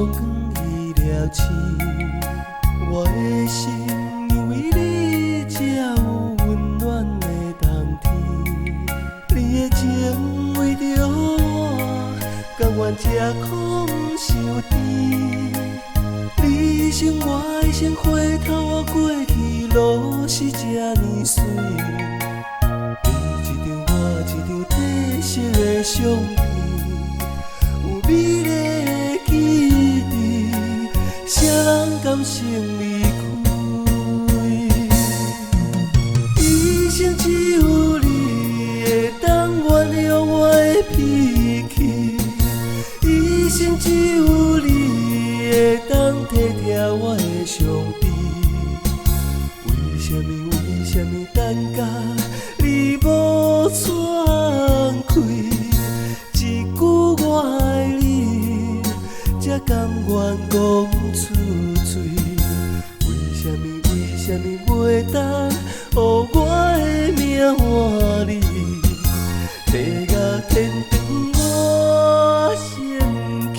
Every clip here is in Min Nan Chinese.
光彼粒星。我的心因為你才有溫暖的冬天。你的情為著我，甘願吃苦毋傷甜。你一生我一生回頭，我過去攏是這呢媠。你一張我一張褪色的相片，有美麗的記憶，誰人甘心離開？一生只有你會當原諒我的脾氣，一生只有你會當體貼我的傷悲。為啥物？為啥物等甲你無喘氣？一句我愛你，才甘願講出嘴。為啥物？為啥物袂當予我的命換你？提甲天長我身軀。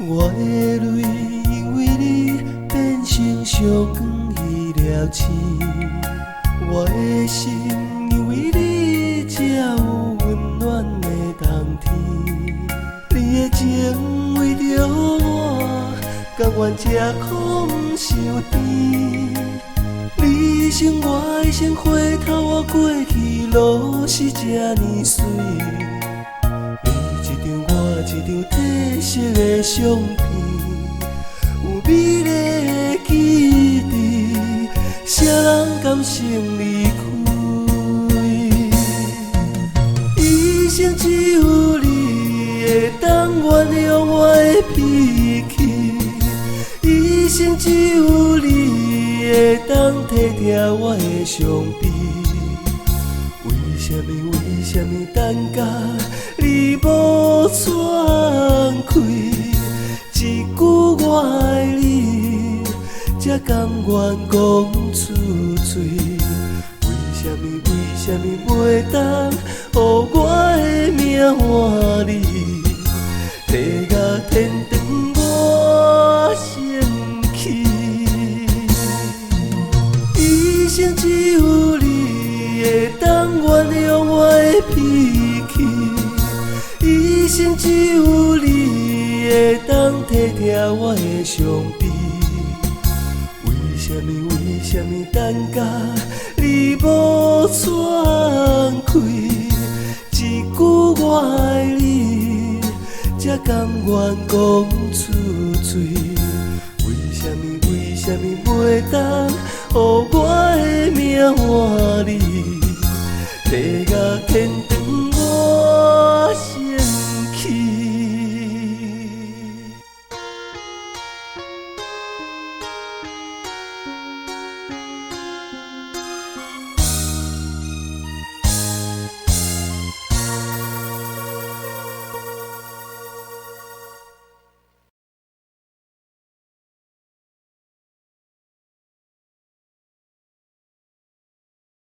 我的淚因為你變成燒光彼粒星，我的心因為你才有溫暖的冬天。你的情為著我，甘願吃苦毋傷甜。你一生我一生回頭，我過去攏是這呢媠。你一張我一張褪色的相片，有美麗的記憶，誰人甘心離開？一生只有你會當原諒我的脾氣，一生只有你會當體貼我的傷悲。為啥物？為啥物等甲你無喘氣？一句我愛你，才甘願講出嘴。為啥物？為啥物袂當予我的命換你？提甲天長我身軀。一生只有你會當原諒我的脾氣，一生只有你會當體貼我的傷悲。為啥物？為啥物等甲你無喘氣？一句我愛你，才甘願講出嘴。為啥物？為啥物袂當予我的命換你？提甲天長。